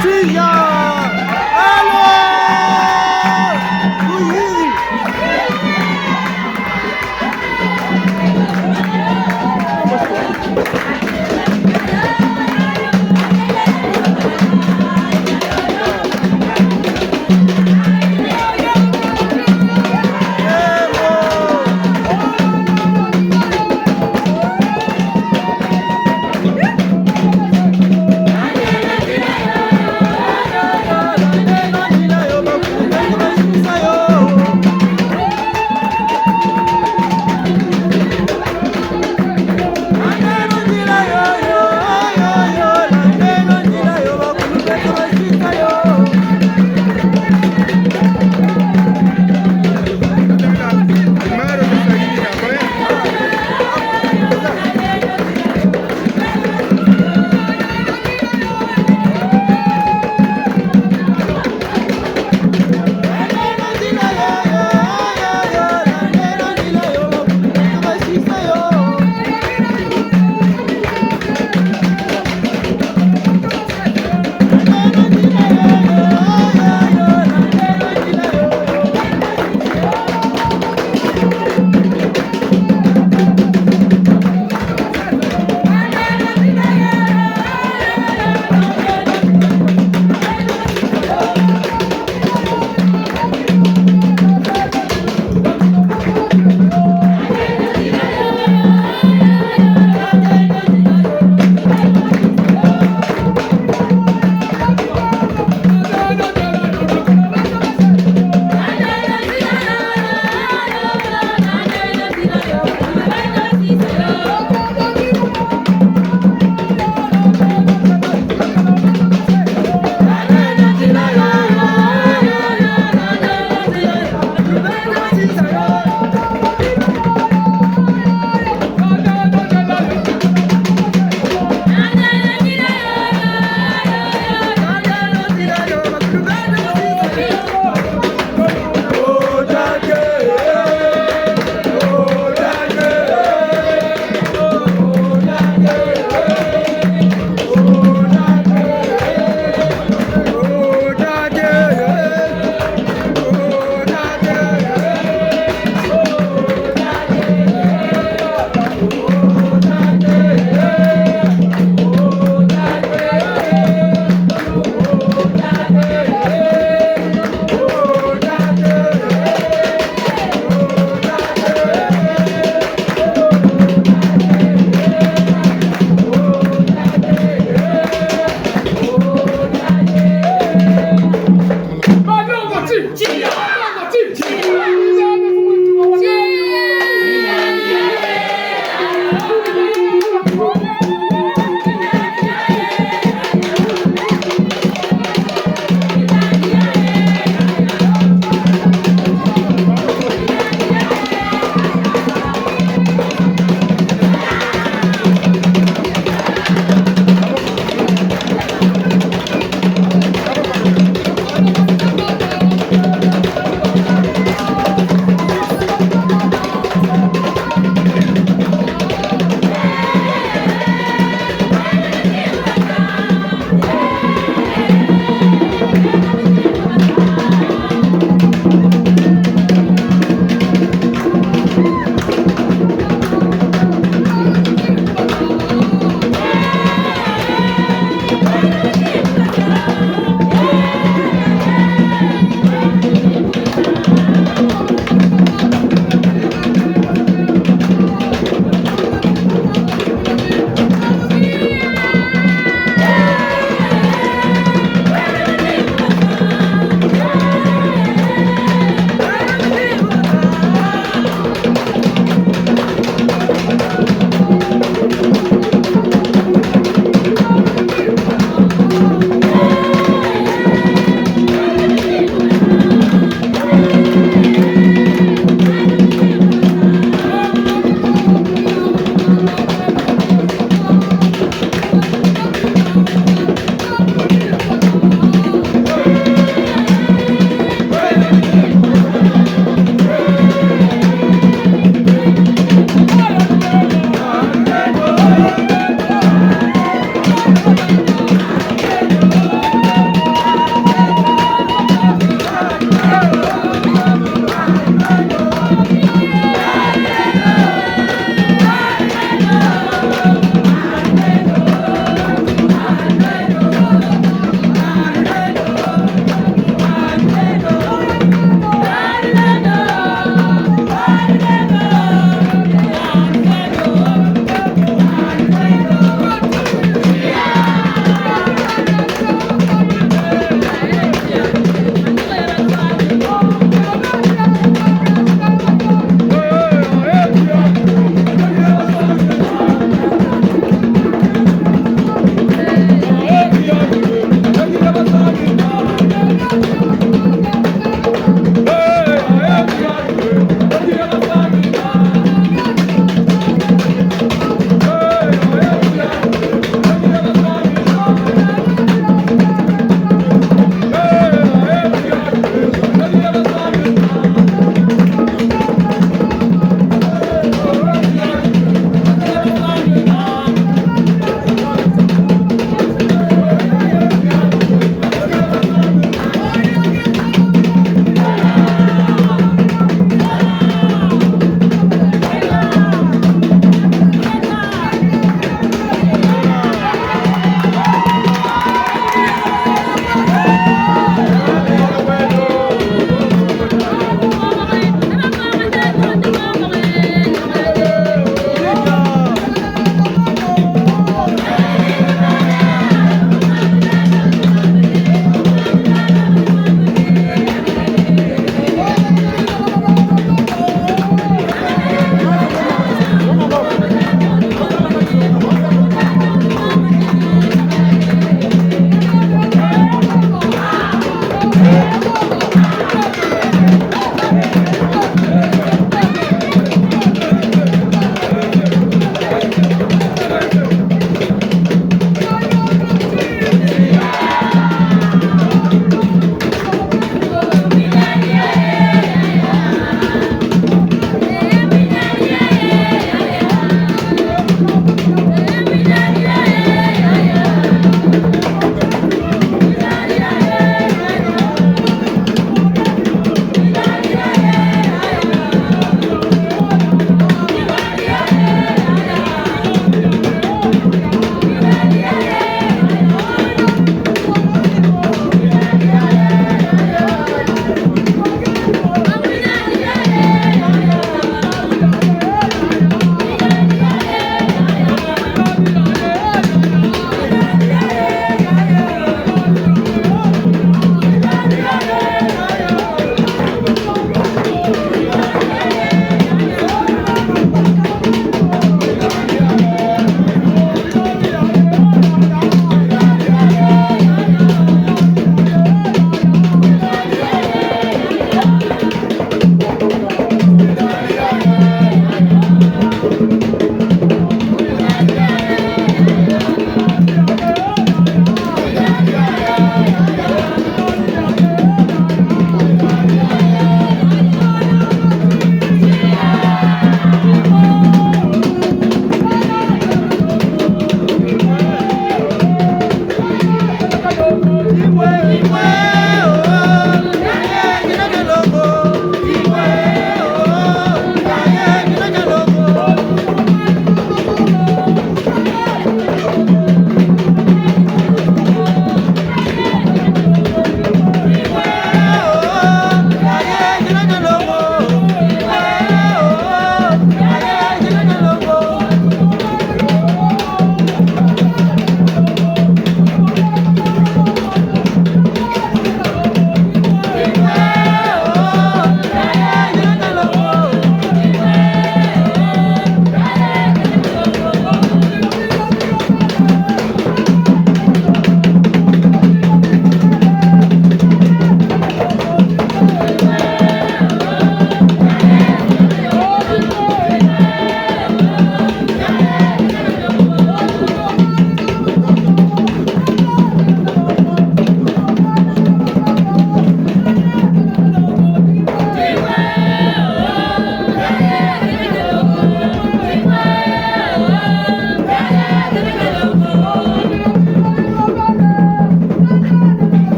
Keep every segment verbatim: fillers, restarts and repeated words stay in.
Siya! Allô! Oui!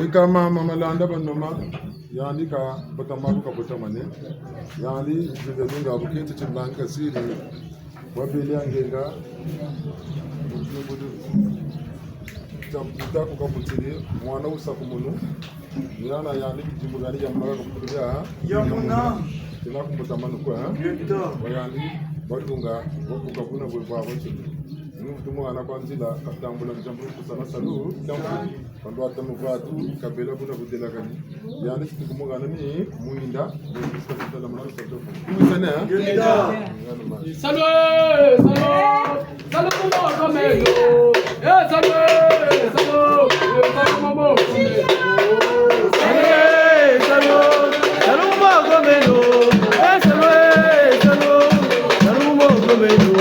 Eka mama Malanda Banoma, yandi ka botama ko ka botamane. Yandi, zinga zinga bukete timbangi kasiri. Wabele ya ngenga. Budu, budu. Tamputa ko ka butiri, mwana wusa ku munu. Mwana yandi bidimbu biandi ya muna ka butiri ya. Ya muna. Tina ku mbotamanu kwa, eh? Yeta. Wa yandi, balunga, wakuka buna bwe bwa bwa tini. Ni mutu mwana kwa nzila, katambula njambu kusana salu, njambu. Bandu ata muvatu, kabela buna budelakani. Yandi titi kumugana ni mwinda, ni kusa kusa na mwana kusa. Kusa na, eh? Yeta. Salut, salut. Salut, mama, mama, yo. Eh, salut, salut, eh, salut, mama, mama, yo. Salut, salut, salut, mama, mama, yo. Eh, salut, salut, salut, mama, mama, yo.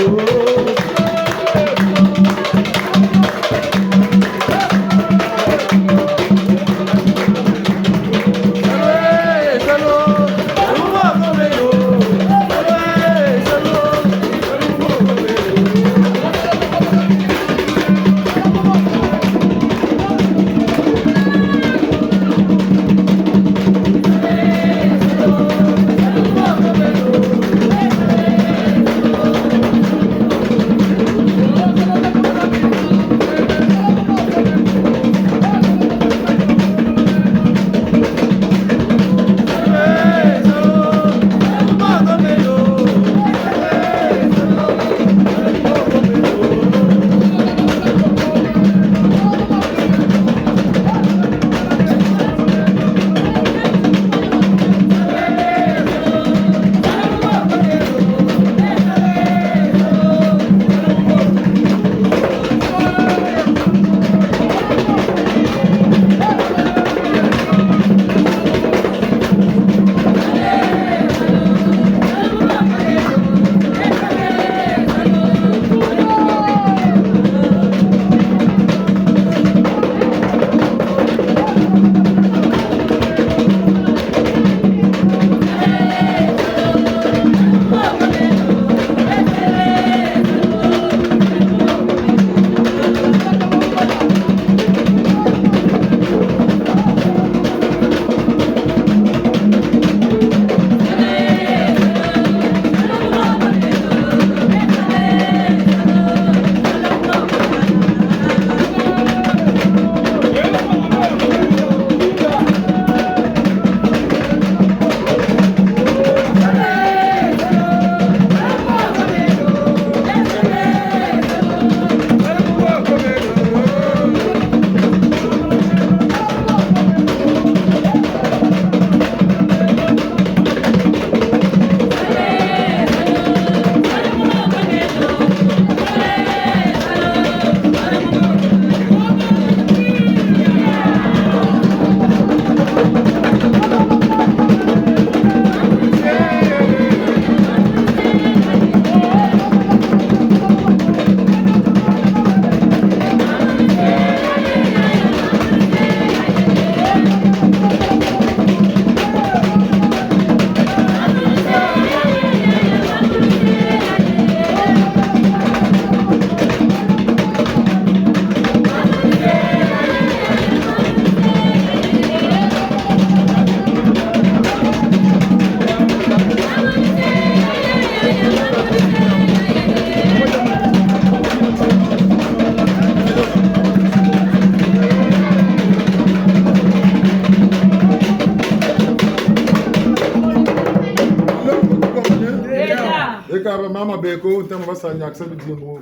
Eka bamama beko, ntangu basa nyakisa bidimbu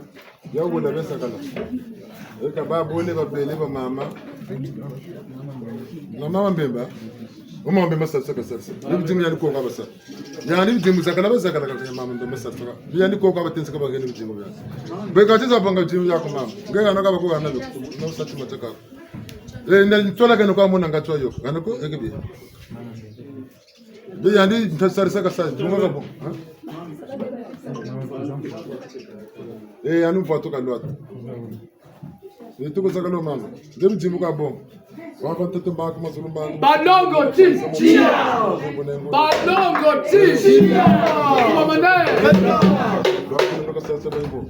bia wula bia sakala. Eka babole babele bamama. Mama wa Mbemba. Mama wa Mbemba sa, sa, sa, sa. Ni bidimbu yandi koko basa. Yandi bidimbu zakala bazakala kaka mama Mbemba sa, sa. Yandi koko batensaka bahene bidimbu bia. Beka tiza banga bidimbu biaku mama. Nge hana ka bakuhana bio. No sa tima tiaka. Eh, nda ntwala keno kwa mona nga twa yo. Hana ko, eke bi. Bi yandi nta sarisa ka sa, dunga ka bo. Hein? Eh, yandi mvwatu ka lwatu. Eh, tuko zakala mama. Nge bidimbu ka bo. Wa ba ntoto mbaku mazulu mbaku. Banongo ti, tia. Banongo ti, tia. Mama ne. Lwatu ka sa sa bo.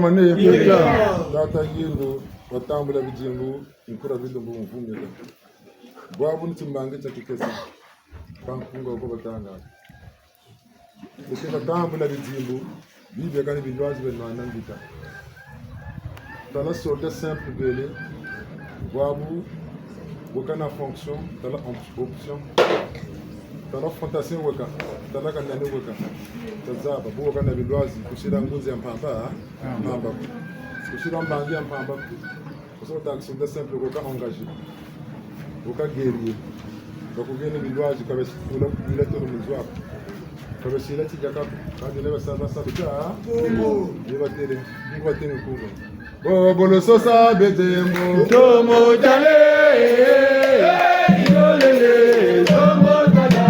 Mane, tata Yindu, watambula bidimbu, nkura bidimbu mvumika. Bwabu nti mbangi tia kikesa. Kwa nkunga ko batanga. Eke batambula bidimbu, bibi kani bilwazi bia nwana ngita. Tala soldat simple bele, bwabu, weka na fonction, tala op-, option. Tala fondation weka, tala kanani weka. Tazaba, bu weka na bilwazi, kusila ngunza ya mpamba, mpamba. Kusila mbangi ya mpamba. Parce que ta soldat simple ko ka engagé. Ko ka guerrier. Bakugene bilwazi ka bes-, ula, ula tolo mu nzo aku. Ka besila ti diaka ko. Ka dene basa, basa, basa. Ni batêle. Ni batêle nkunga. Bo, bolo sosa bedembo. Tomo tale. Yolele, tomo tala.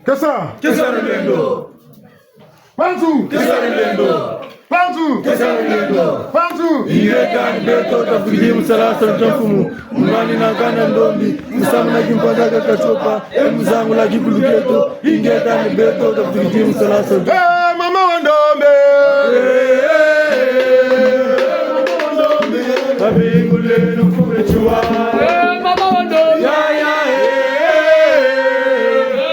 Kesa! Kesa lulendo! Panzu! Kesa lulendo! Mpanzu! Kesa lulendo! Mpanzu! Ingeta ni beto tafwiri mu sala salu tia mfumu. Mungani na nkanda ndombi, musamu na kimpanda ka katsopa, e muzangula kikulu kieto, ingeta ni beto tafwiri mu sala salu. Eh, mama wa ndombe! Eh, eh, eh, eh, mama wa ndombe! Kabinguleno kube tiwa. Eh, mama wa ndombe! Ya, ya, eh, eh, eh.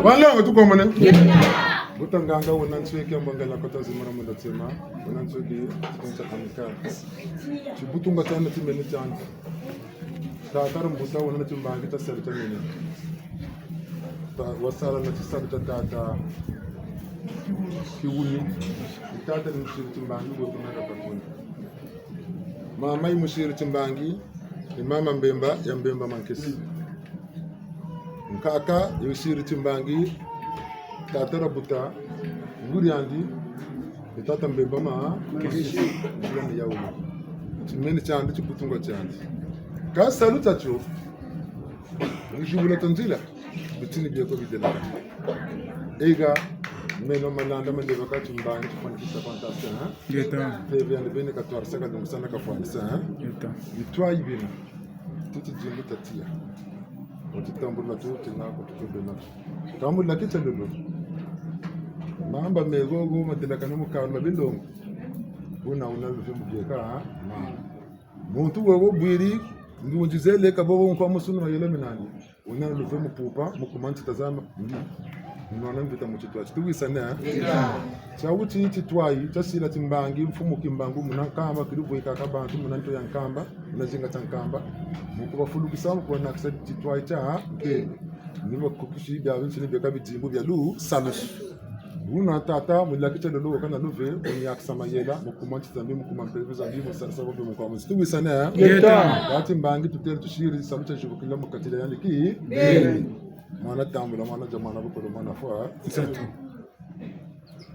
Banlongo, tukomane. Mbuta nganga, wena nsweki ya mbongela kota zimura munda tsema, wena nsweki tikonsa amicale. Tibutunga tiandi timene tiandi. Tata Rambuta wena na timbangi tia salu tia mene. Ta-, wasala na tisalu tia tata Kiwuni. Ni tata ni musiri timbangi bwe kuna kakakuni. Mama yi musiri timbangi, ni mama Mbemba ya Mbemba Mankesi. Nkaka yi musiri timbangi, tata Rabuta, nguri andi, ni tata Mbemba Ma, Mankesi, nzila ni yawu. Timene tiandi, tibutunga tiandi. Ka salu tiatio, nzibula ta nzila, bitini bieko bidelaka. Ega, meno malanda maleba ka timbangi, tifwanikisa fantasi, hein? Ngeta. Mpeve yandi beni katwarisaka, lungusana kafwanisa, hein? Ngeta. Bitwayi bina, tuti dimbu tatia. Oti tambula tuti nako tuti bena. Tambula kita lulu. Mamba megogo madelakana mu kalula bilongo. Buna wuna luve mu bieka, ha? Muntu wo bwiri, ndunzi zele ka bobo nkwa musunu mayela minani. Wuna luve mu pupa, mu kuma ntita zama, ndi. Nwana mvita mu titwayi. Tuwisane, ha? Tia wuti titwayi, tiasila timbangi, mfumu Kimbangu, muna Nkamba, kiri vweka ka bantu, muna nto ya Nkamba, muna zinga tia Nkamba. Mu kubafulukisa, mu kubanakisa titwayi tia, ha? Nkembe. Ni bakukisi bia binsi ni bieka bidimbu bia lusalusu. Buna tata, mu laki tia lolo, kana luve, mu yakisa mayela, mu kuma ntita zambi, mu kuma mpeve zambi, mu salisa bobe, mu kuma musi. Tuwisane, ha? Ngeta. Kati mbangi tutele tusiri, salu tia zibukila mu kati dia yandi ki? Beni. Mwana tambula, mwana dia, mwana bukolo, mwana fwa. Nsatu.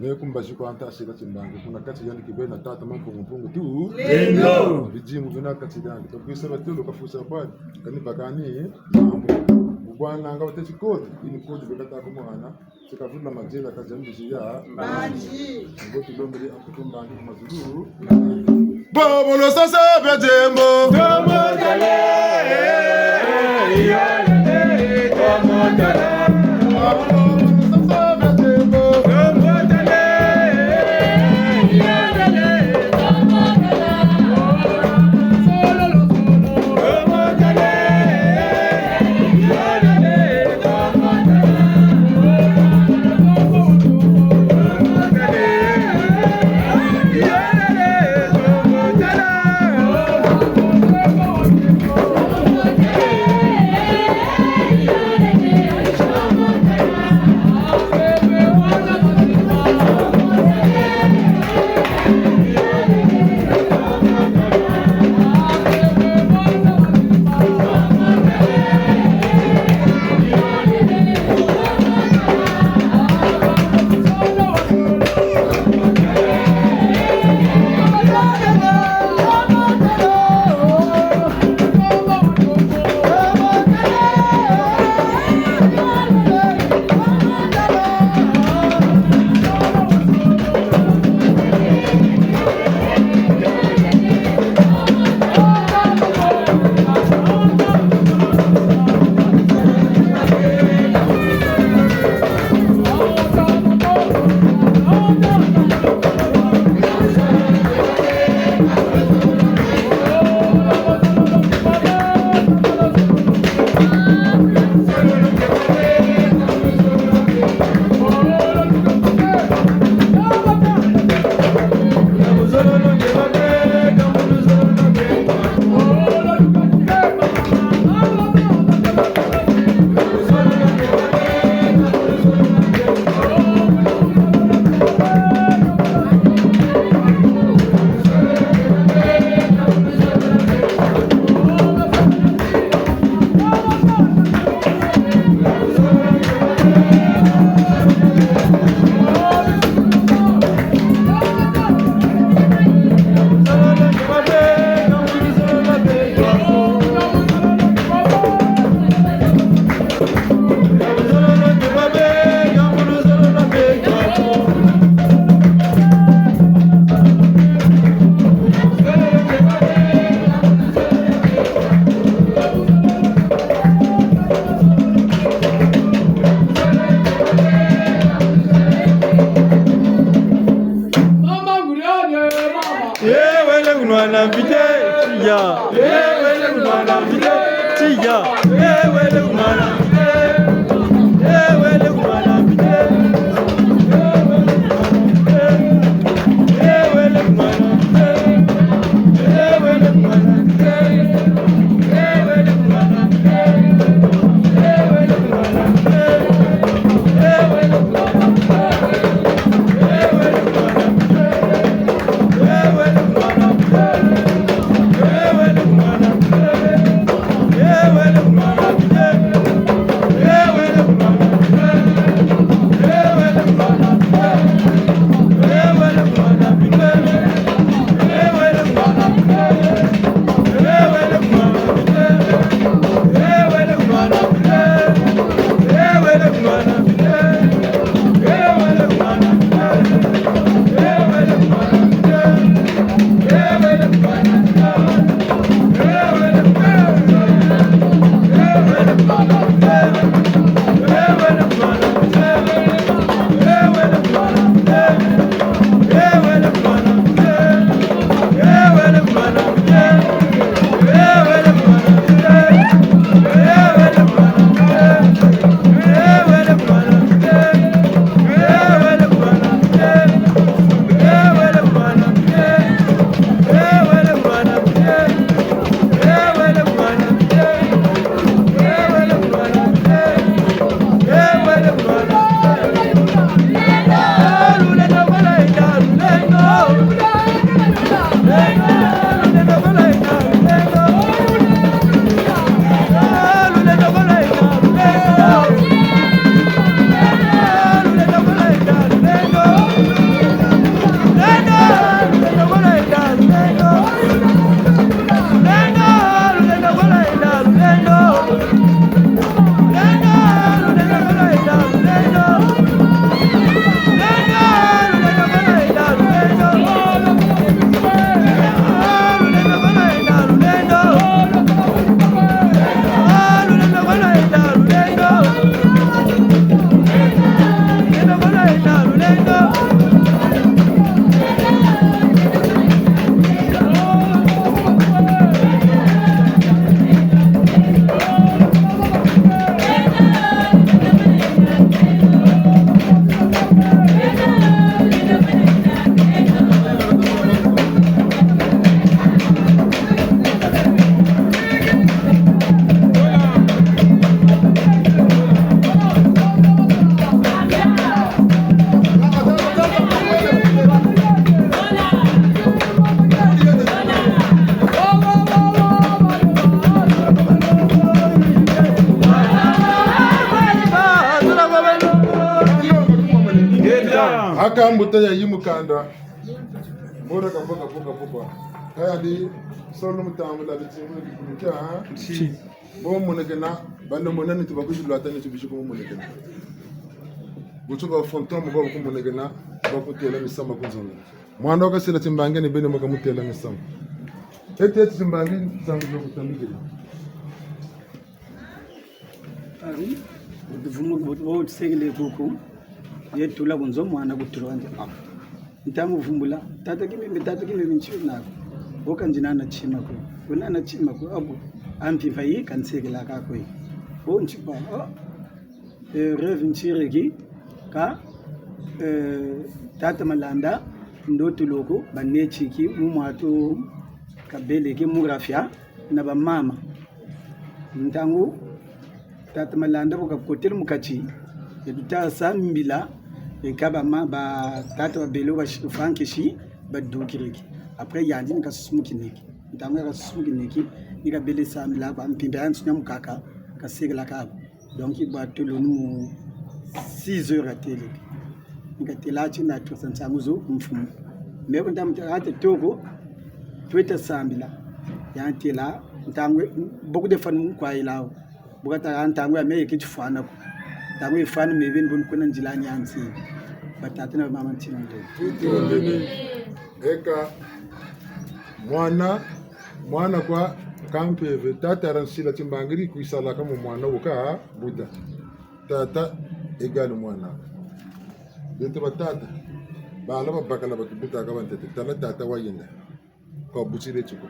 Me ku mbazi kwa nta sila timbangi, kuna kati yandi kibeni na tata Mampungu Mpungu tu. Lendo. Bidimbu bina kati yandi. Kakwisa batelo, kafusa bwani, kani bakani, mambu. Bwana nga wateti kodi, ini kodi bekata ku mwana. Tika vula majela ka jambi ziya. Mbanzi. Ngo tulombele akutu mbangi ku mazulu. Bobo lo sasa bia diembo. Bobo lo sasa bia diembo. Mama Nguriane, mama. Eh, wele kunwana mvite, tiya. Eh, wele kunwana mvite, tiya. Eh, wele kunwana mvite. Eh, wele kunwana mvite. Kambuta ya yi mukanda. Bora ka boka, boka, boka. Kaya di solo mutambula di timu di kulukia, ha? Si. Bo monekena, bano mona nitu bakuzilwata nitu bisi ku monekena. Butu ba fantôme ba ku monekena, bakutêla misamu ku nzongo. Mwana wa kasila timbangi ni beno mu kamutêla misamu. Eti, eti timbangi, nsangu zo kutambikila. Ari, butu vumu, butu, butu sekele kuku, ye tula ku nzo mwana kutula wandi apa. Ntangu vumbula, tata Kimembe, tata Kimembe nti naku. Wo ka ndi na tima ko. Wo na tima ko, abu. A mpimpa yi ka nsekela ka kwe. Wo nti pa, oh. Eh, rêve ntiriki, ka, eh, tata Malanda, ndo tuloko, banetiki, mu mwatu, kabeleke, mu rafia, na bamama. Ntangu tata Malanda bu kakotele mu kati, e tuta sambila, e ka bama-, ba tata babele ba shi-, fankisi, badukiriki. Après, yandi ni kasusumukiniki. Ntangu ya kasusumukiniki, ni kabele sambila kwa mpimpa ya nsunya mukaka, kasekela kabo. Donc, bwa tolo ni mu six heures atele. Ni katela ti na tusa nsangu zo mfumu. Me ku ntamu ta-, ate toko, tweta sambila. Yantela, ntangu, boku defanu kwa ilao. Bu kata ntangu ya me yeke tifwana ko. Ntangu yifwani me beni boni kuna nzila nyanzi. Batata na bamama ntina nde. Tutondele. Eka, mwana, mwana kwa kampeve, tata ransila timbangiri kwisalaka mu mwana wuka buta. Tata égale mwana. Beto batata, bala babakala batubutaka bantete, tala tata wayenda. Kwa butiri tiko.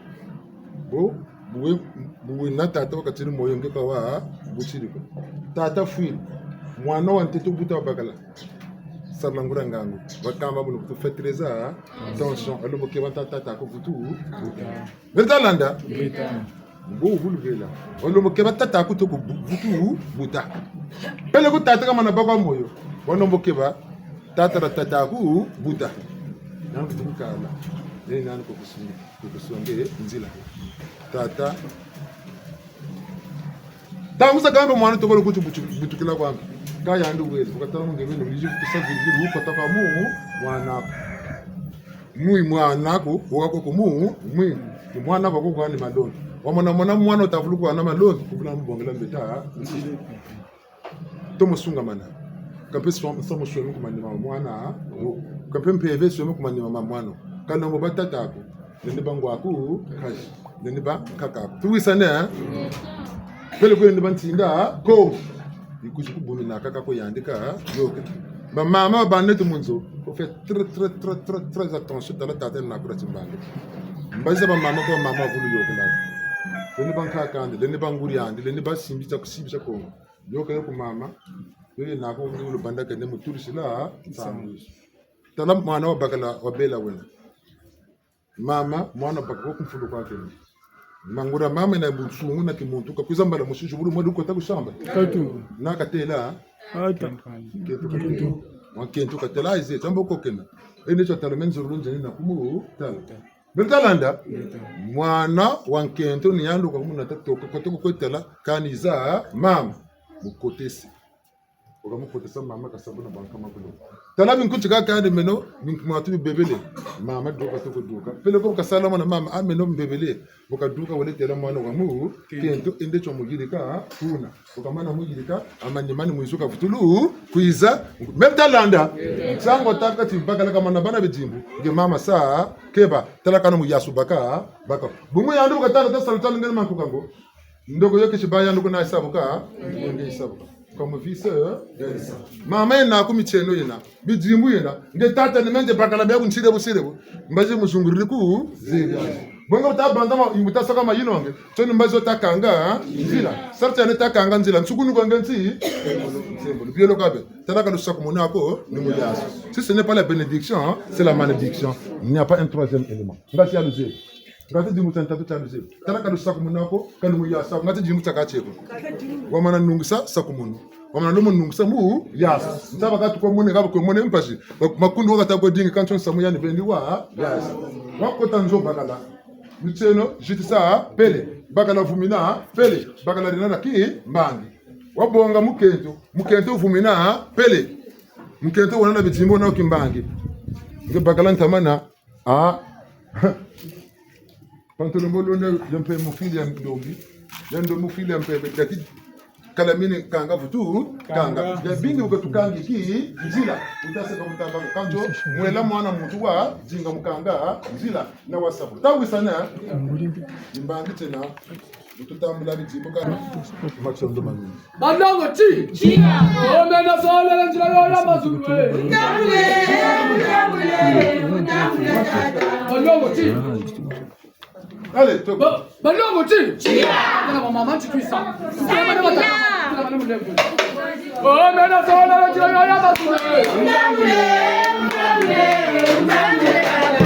Bo, buwe, buwe na tata wakatiri moyo nge ka wa butiri ko. Tata fwiri. Mwana wa ntete buta wabakala. Sala nguria ngangu. Bakamba bunu kutu fais très attention. Alombo keba tata, tata ko vutu. Vérité landa? Vérité. Bo vulu vela. Alombo keba tata ko toko bu-, vutu buta. Peleko tata kamana baka moyo. Alombo keba tata ra tata ko buta. Nani kutu kala. Nani nani ko kusungi. Kukusonge nzila. Tata. Ntangu zakaka mwana tokolo kuti butu-, butukila kwandi. Ka yandi wele, bu katala mu nge beni, wiji kutusa virgule, wukota kwa mu, mwana ko. Mwi mwana ko, waka ko ku mu, mwi. Ni mwana ko kwa ni malongi. Wamona mwana mwana wutavulu kuhana malongi, kuvula mubongela mbeta. Tomo sungamana. Kampe sa-, samu sweme ku manima ma mwana, wo. Kampe mpeve sweme ku manima ma mwana. Kalombo batata ko, lendi bangwaku, kazi. Lendi bankaka ko. Tuwisane, eh? Peleko lendi bantinda ko. Yikuzi kubumina kaka ko yandi ka, yoke. Bamama babaneto mu nzo, faut faire très, très, très, très, très attention, tala tata na kura timbangi. Mbazi za bamama kwa mama vulu yoke na. Lendi bankaka andi, lendi banguri andi, lendi basimbisa, kusimbisa Kongo. Yoka yo ku mama, yo yena ko ngi wulu banda kende mu turisila, nsangu. Tala mwana wabakala, wabela wena. Mama, mwana wabakala ku mfulu kwa kende. Mangura mama yena bunsungu na kimuntu, kakwiza mbala mususu, bulu mwe lukota ku samba. Katu. Na katela. Ata. Kento katela. Wa kento katela, ize, tambo kokena. Ene tsa tala menzoro nzeni na kumu, tala. Vérité landa? Vérité. Mwana wa nkento ni yandi kwa kumuna tatoka, kote kukwetela, kani za mama. Mukotese. Waka mukotesa mama kasabu na bankama kulo. Tala binkuti ka kandi meno, binku matu bibebele. Mama duka toko duka. Peleko kasala mwana mama, a meno mbebele. Waka duka wele tela mwana wa mu, kento ende tso muyirika, kuna. Waka mana muyirika, amani mani mwizuka vutulu, kwiza. Vérité landa? Nsangu taka ti bakala kamana bana bidimbu. Nge mama sa, keba, tala kana muyasu baka, baka. Bungu yandi bu katala ta salu tala ngene mankuka ngo. Ndoko yo kisi ba yandi kuna yisabuka, nge yisabuka. Comme vice versa. Mama yena ku mitieno yena, bidimbu yena, nge tata ni mende bakala bia ku ntirebu sirebu, mbazi muzunguriri ku zeri. Bongo ta banza ma, yimbu ta saka ma yinonge, tso ni mbazi ta kanga nzila. Sarti yandi ta kanga nzila, nsukunu kwa nge nti, nsembolo, bielo kabe, tala ka lusakumunu ko, ni muyasu. Si ce n'est pas la bénédiction, c'est la malédiction. Il n'y a pas un troisième élément. Nga si ya luzebi. Nga ti dimbu tia ntatu tia luzebi. Tala ka lusakumunu ko, ka ni muyasu, nga ti dimbu tia kati ko. Wamana nungisa, sakumunu. Wamana lomo nungisa muyasu. Ntaba katu kwa mone, kaba kwa mone mpasi. Ba-, makundu wakata kwa dingi, kanso nsamu yandi bendi wa, yasu. Wakota nzo bakala. Mitieno, zitisa, pele. Bakala vumina, pele. Bakala dina na kimbangi. Wabonga mukento, mukento vumina, pele. Nkento wena na bidimbu na kimbangi. Nge bakala ntamana. Ah. Pantalon mbo londa, ya mpe mufwiri ya ndombi. Ya ndombi mufwiri ya mpe, beti kala mini kanga vutu, kanga. Kanga. Ya bingi bu katukangi ki nzila. Wuta seka mutamba kanto, mwela mwana muntu wa, dinga mukanga nzila. Na wasabu. Tawisana, kimbangi tiena, bu tutambula bidimbu ka, matsondo mamingi. Balongo ti? Tia. Ome na sola na nzila yo ya mazulu, eh. Ntambule, ntambule, ntambule, tata. Balongo ti? Allez, to. Ba-, balongo ti? Tia. Tala ba mama ti kwisa. Tia. Tala ba mama ti. Ome na sola na nzila yo ya mazulu, eh. Ntambule, ntambule, ntambule, tata.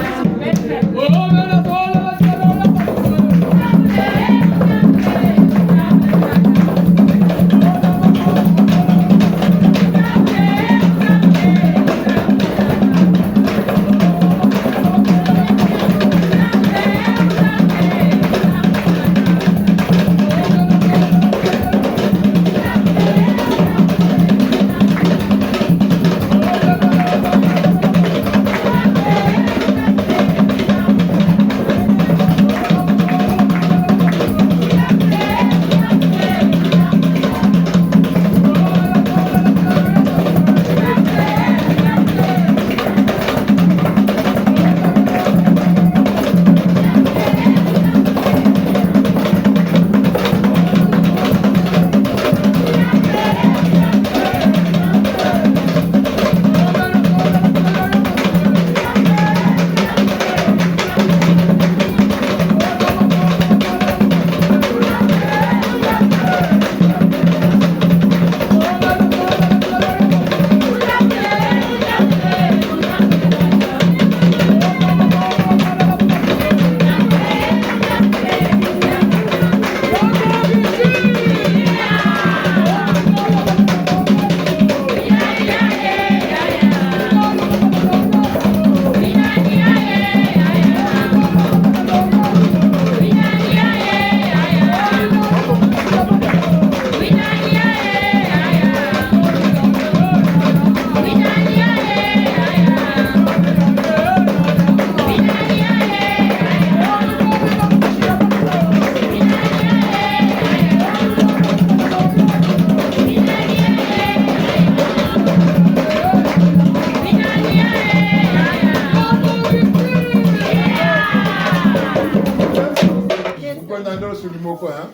Mukwenda ndo suli moko, hein?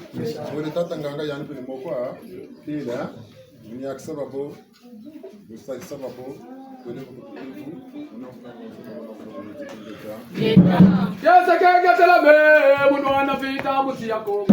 Wele tata nganga yandi pele moko, hein? Pila, hein? Munyakisa babo, musakisa babo, wele kukutukutu, muna kukutukutu. Yese kenge telame, munwana vita musi ya Kongo.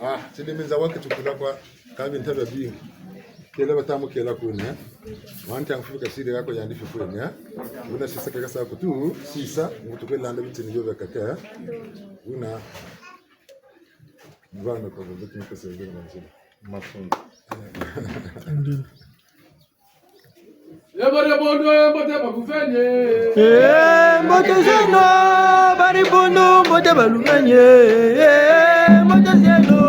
Ah, tili minza wake tukula kwa kabi ntaba bingi. Kela bata mu kela kuna. Wanti anfuka siri yako yandi fifuni, eh? Wuna sisa kaka sa kutu, sisa, ngutu kwe landa bitini yo bakaka, eh? Wuna, bana kwa bitini kwa siri na manzila. Mafungu. Lebo lebo ndo mbote bakufenye. Eh, mbote zeno, bari bondo, mbote balukanye. Eh, mbote zeno.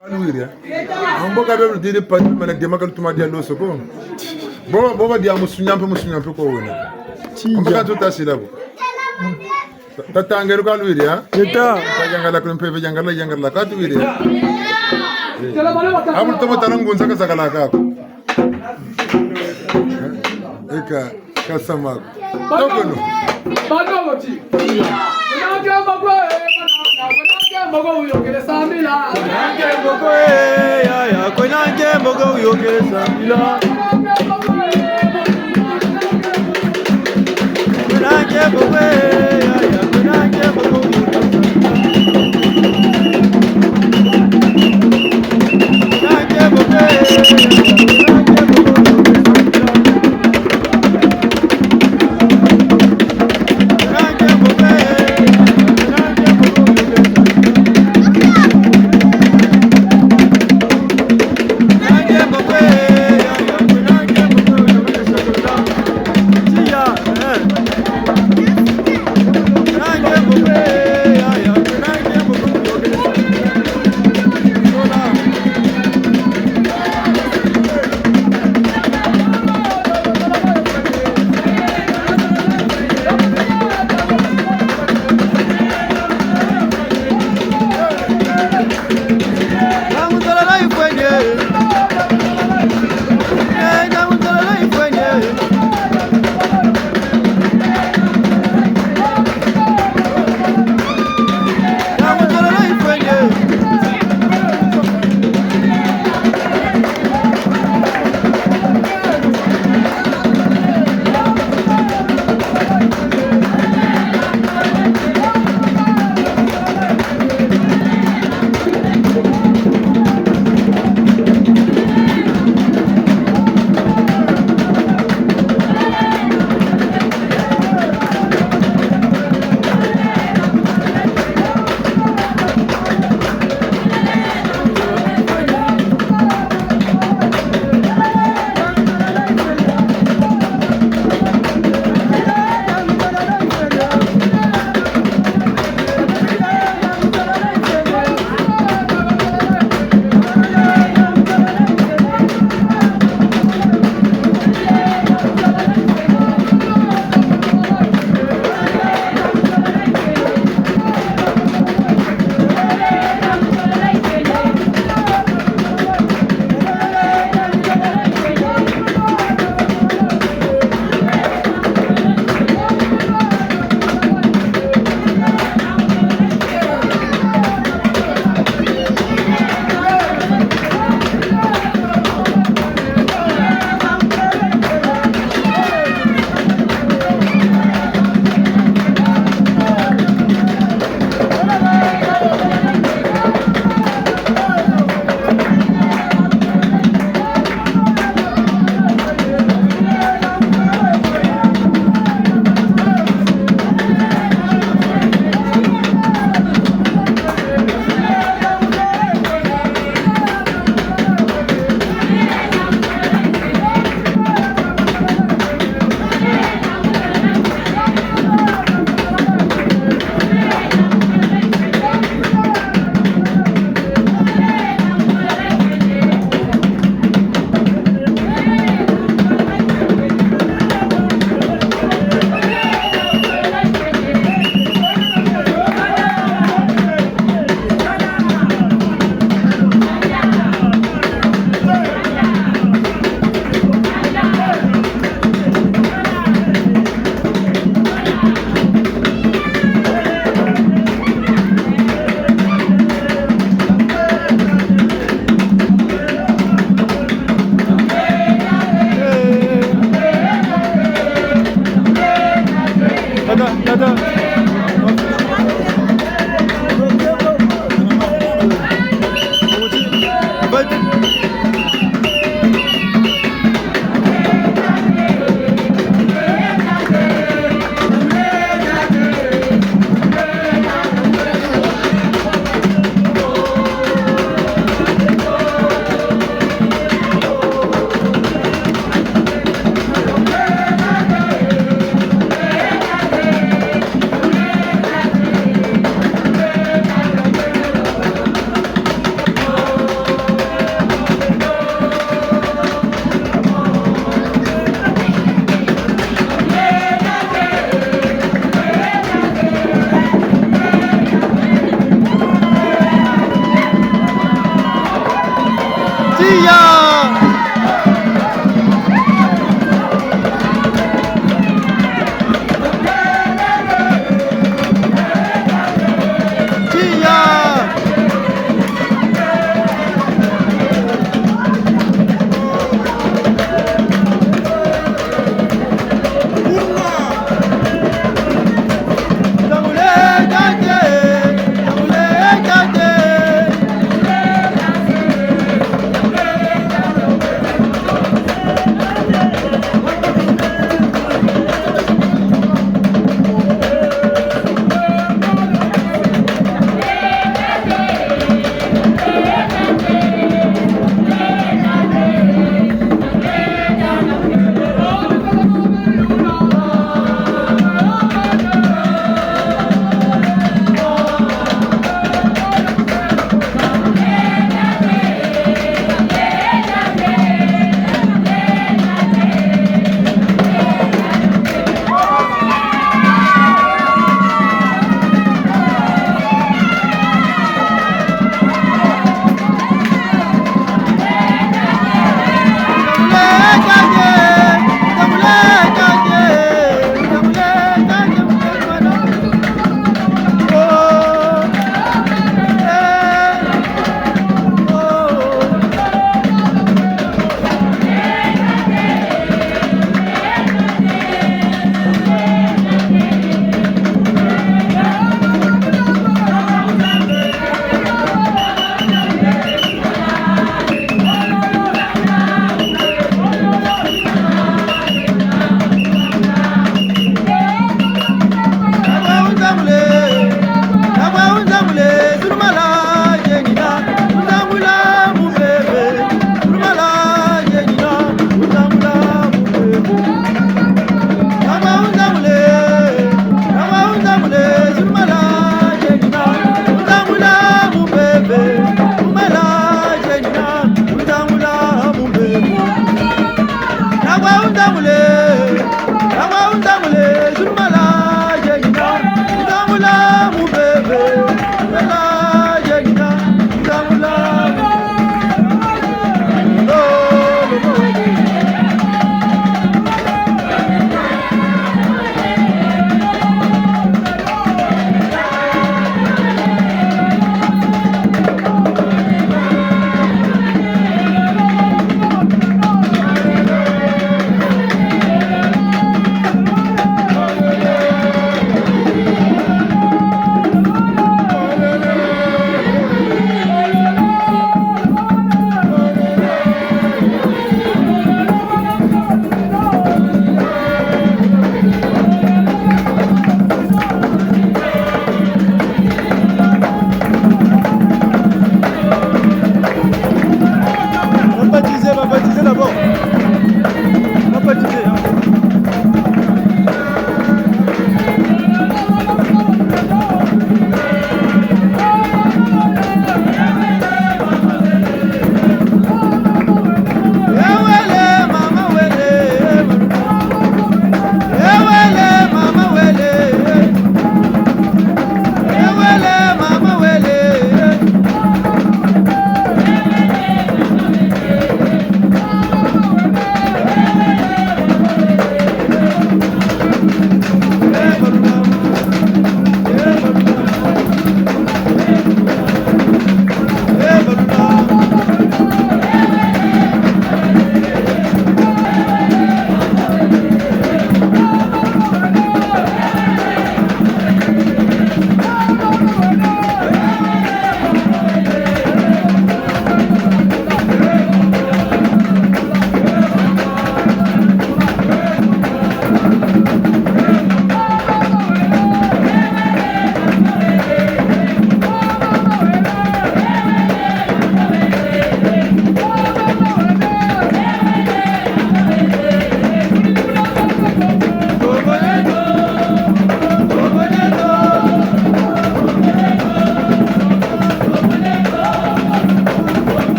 Alwiri, eh? Ambo ka bebe diri pa mene dema ka lutuma dia loso ko. Bo, bo ba dia musunya mpe, musunya mpe ko wena. Ambo ka tuta sila bo. Ta-, tatangelu ka lwiri, eh? Yeta. Tayangala ku mpeve, yangala, yangala, ka tuwiri. Abu tomo tala ngunza ka zakala ka ko. Eka, kasama ko. Tokono. Bandogo ti. Kwenanke mboko, eh, kwenanke mboko uyokele sambila. Kwenanke mboko, eh, ya, ya, kwenanke mboko uyokele sambila.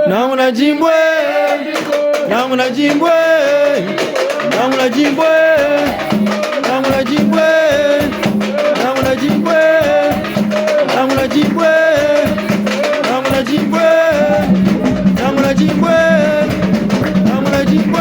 Nanguna dimbwe, nanguna dimbwe, nanguna dimbwe, nanguna dimbwe, nanguna dimbwe, nanguna dimbwe, nanguna dimbwe, nanguna dimbwe, nanguna dimbwe, nanguna dimbwe.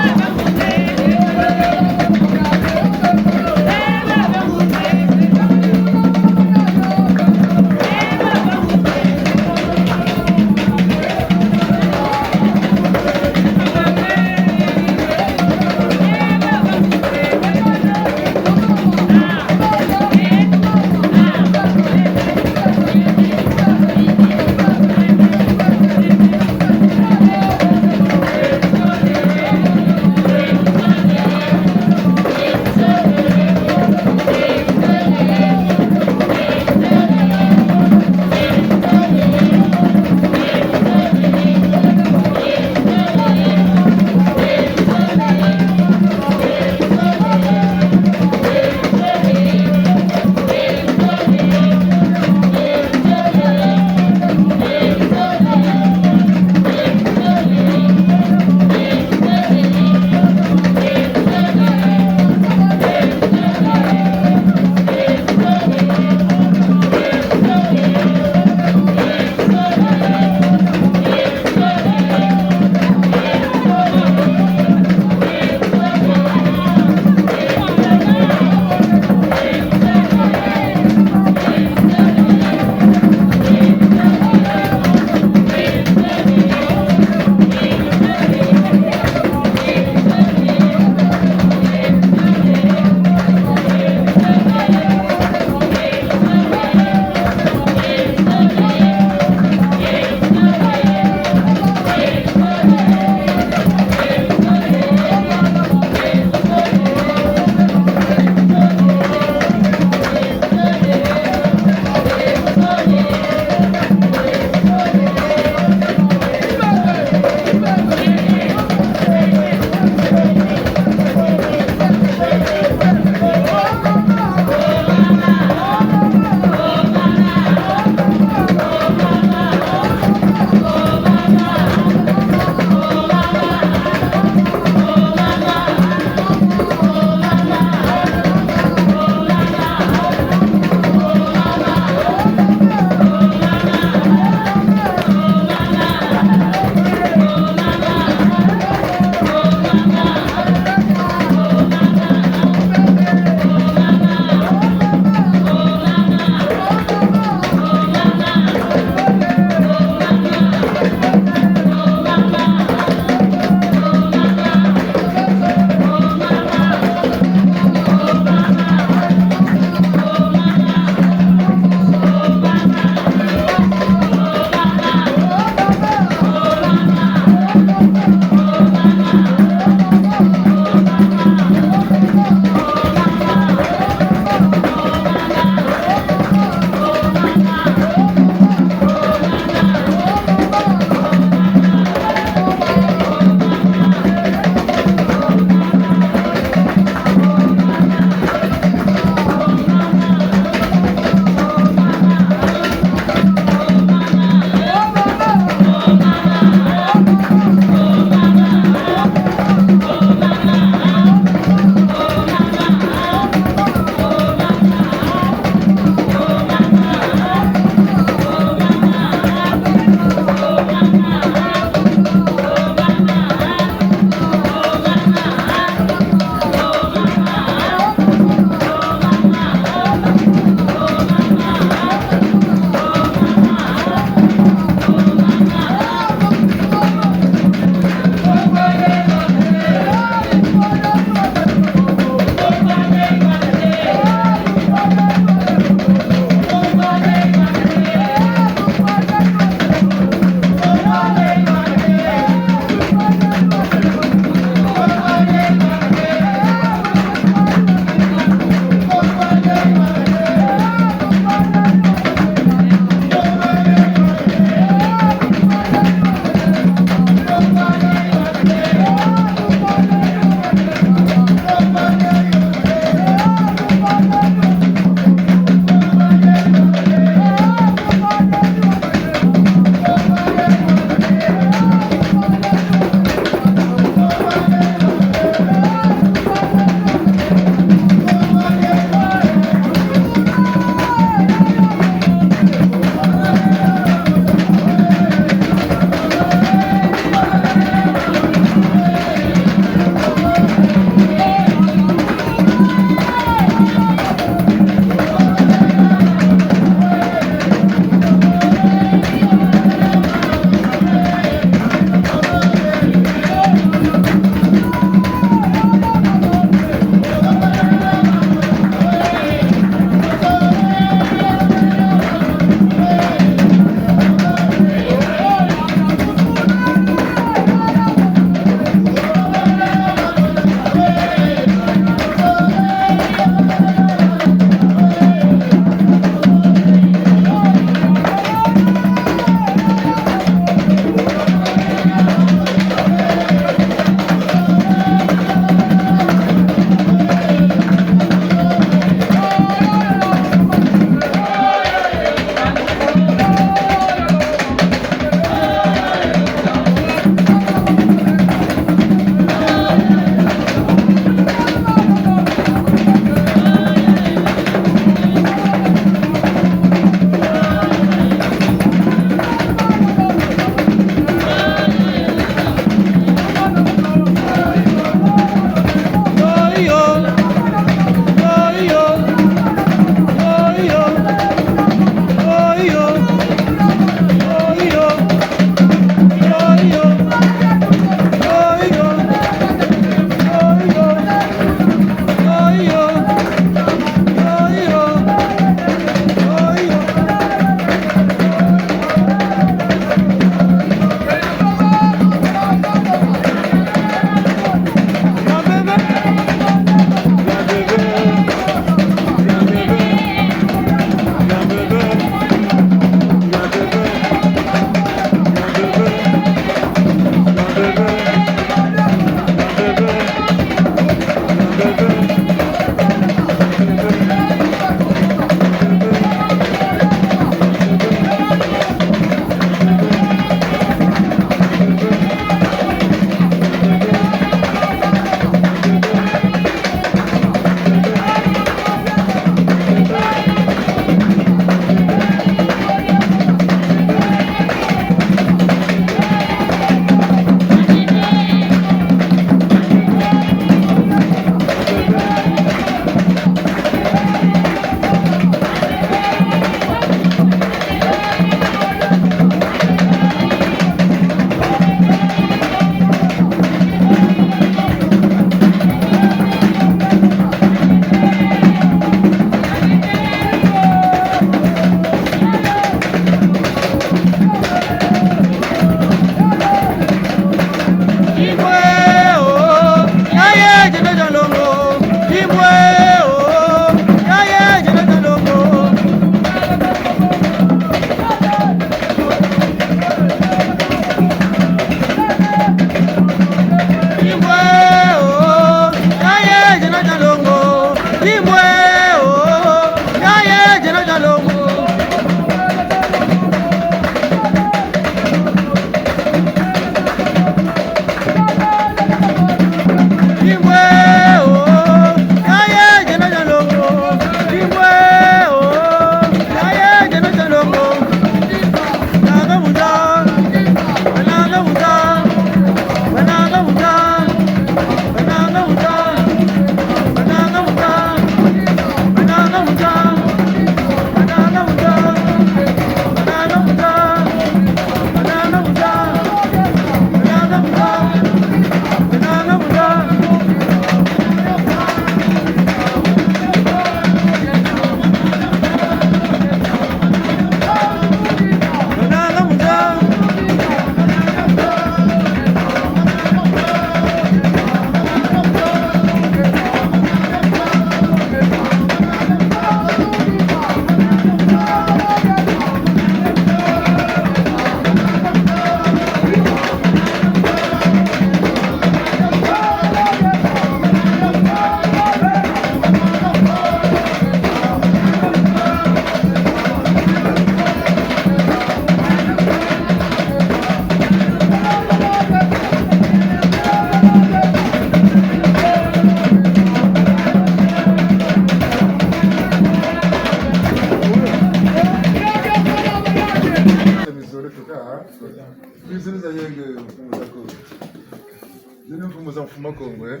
Mfumu Kongo, eh?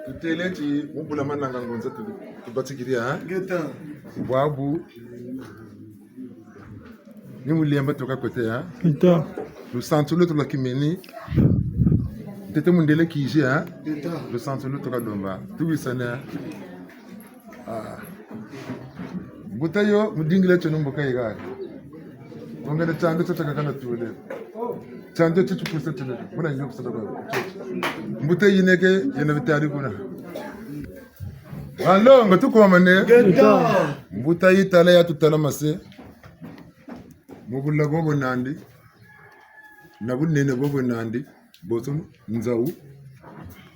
Tutêle ti mu bula mananga ngunza tu, tubatikiri, eh? Ngeta. Bwabu. Ni mu lemba tuka kwe te, eh? Ngeta. Lusansu lweto lwa kimeni. Ntete mundele kizi, eh? Ngeta. Lusansu lweto tuka lomba. Tuwisane. Ah. Mbuta yo, mudingila tio ni mbuka yigari. Wongele tiandu tio tiakaka na tule. Tiandu tio tipusa tio. Muna nyo kusala kwa. Mbuta yineke, yena bitari kuna. Balongo, tukomane. Ngeta. Mbuta yitala ya tutala mase. Mu bula bobo nandi. Na bunene bobo nandi. Bonso nzau.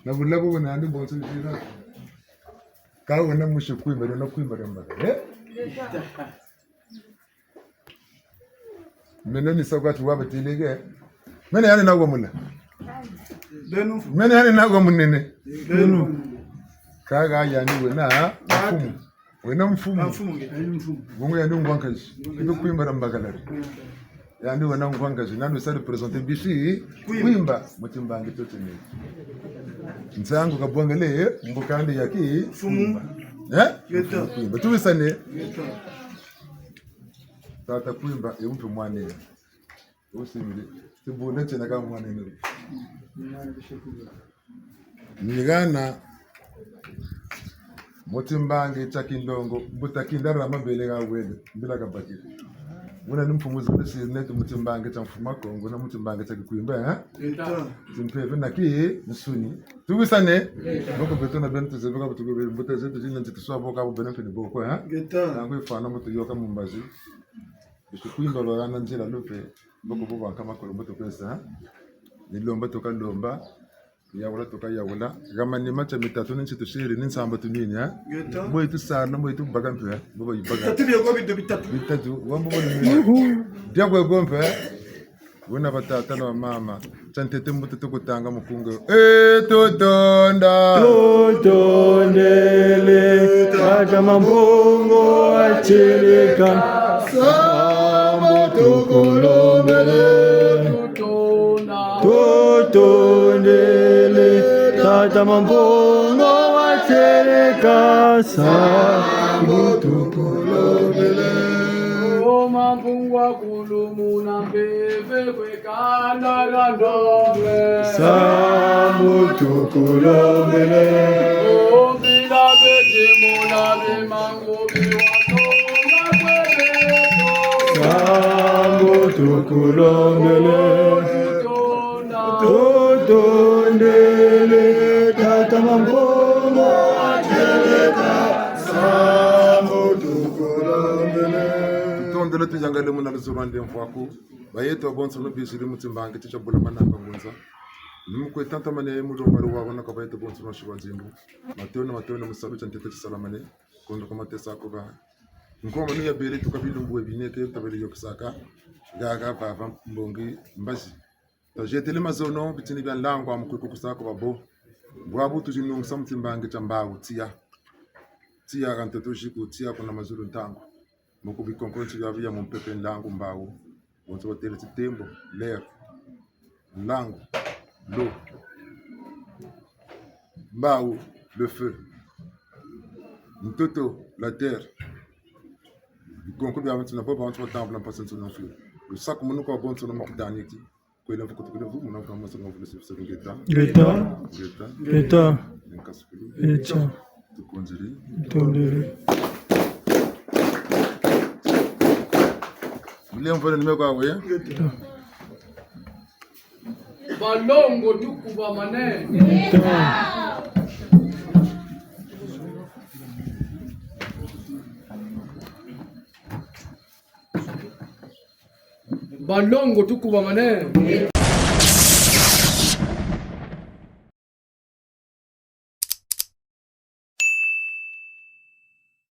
Na bula bobo nandi, bonso nzila. Ka wena musi kwimba, wena kwimba dia mbaka. Eh? Meno ni sa kwa ti wabatileke. Meno yandi na wa mula. Beno. Meno yandi na wa munene. Beno. Kaka yandi wena mfumu. Wena mfumu. Ah, mfumu nge. Mfumu. Bungu yandi ngwa nkazi. Ito kwimba na mbakalari. Yandi wena ngwa nkazi, nani sa représenter bisi, kwimba. Kwimba, mu timbangi tio tiena. Nsangu kabongele, mbuka yandi ya ki? Mfumu. Kwimba. Eh? Ngeta. Kwimba. Tuwisane. Ngeta. Tata Kwimba, e umpe mwanene. Usimile. Tibuna tiena ka mwanene. Ni hana, mu timbangi tia Kindongo, mbuta Kindara mabele ha wele, mbila kabakiri. Wuna ni mfumu zole si neto mu timbangi tia Mfumu a Kongo, na mu timbangi tia Kikwimba, eh? Ngeta. Timpeve na kinsuni. Tuwisane? Ngeta. Boko beto na beno tuzebi ka butuku be, mbuta zeto zina nti tuswa boka bu beno mpe ni boko, eh? Ngeta. Nangu yifwana mu tuyoka mu mbazi. Bisi kwimba lwala na nzila lupe, boko bo banka makolo mbo tukwesa, eh? Ni lomba tuka lomba. Yawula tuka yawula. Ha manima tia mitatu ni nsi tusiri ni nsamba tunini, eh? Ngeta. Mbo yitusarila, mbo yitubaka mpe, eh? Mbo bayibaka. Bitatu biaku bido bitatu. Bitatu, wambo bo ni. Dia kwe gompe, eh? Wuna batata na bamama. Tia ntete mbuta tukutanga mukunga. E tutonda. Tutondele, Tata Mampungu wa tieleka. Sambu tukulombele. Tutondele, Tata Mampungu wa tieleka, sambu tukulombele. O Mampungu wa kulumuna mpeve kwe kanda dia ndombe. Sambu tukulombele. O mpila beti muna bimangu. Sambu tukulombele. Tutondele, Tata Mampungu wa tieleka. Sambu tukulombele. Tutondele, tuyangalele muna luzolo lwa ndemvo aku. Bayeto babonsono biziri mu timbangi tia bula mananga ngunza. Ni mu kwe tatamane mu lomba lwa wabona kwa bayeto bonsono siwa nzimbu. Matondo, matondo, mu salu tia ntete tisalamane. Kondo kwa matesa ko ba. Nkombo ni ya bele tuka bilumbu we bineke, tabele yokisaka. Haha vava mbongi mbazi. Tazietele mazono, bitini bia nlangu wa mu kwe kukusa ko babo. Bwabu tuzinungisa mu timbangi tia mbawu, tiya. Tiya ha ntoto ziku, tiya kuna mazulu ntangu. Mu ku bikonko nsi bia bia mu mpepe nlangu mbawu. Bonso batele ti tembo, l'air. Nlangu, l'eau. Mbawu, le feu. Ntoto, la terre. Bikonko bia bantu na bo, bantu batambula mpasi nsi na mfulu. Lusakumunu kwa bonso na mu kitaniki. Kwela mfuku tukule mfuku, muna mfuku masa mfuku sifisa ngeta. Ngeta. Ngeta. Ngeta. Nkasukulu. Ngeta. Tukonzele. Tutondele. Mule mvole nume kwa we. Ngeta. Balongo tukubamane. Ngeta. Balongo tukubamane.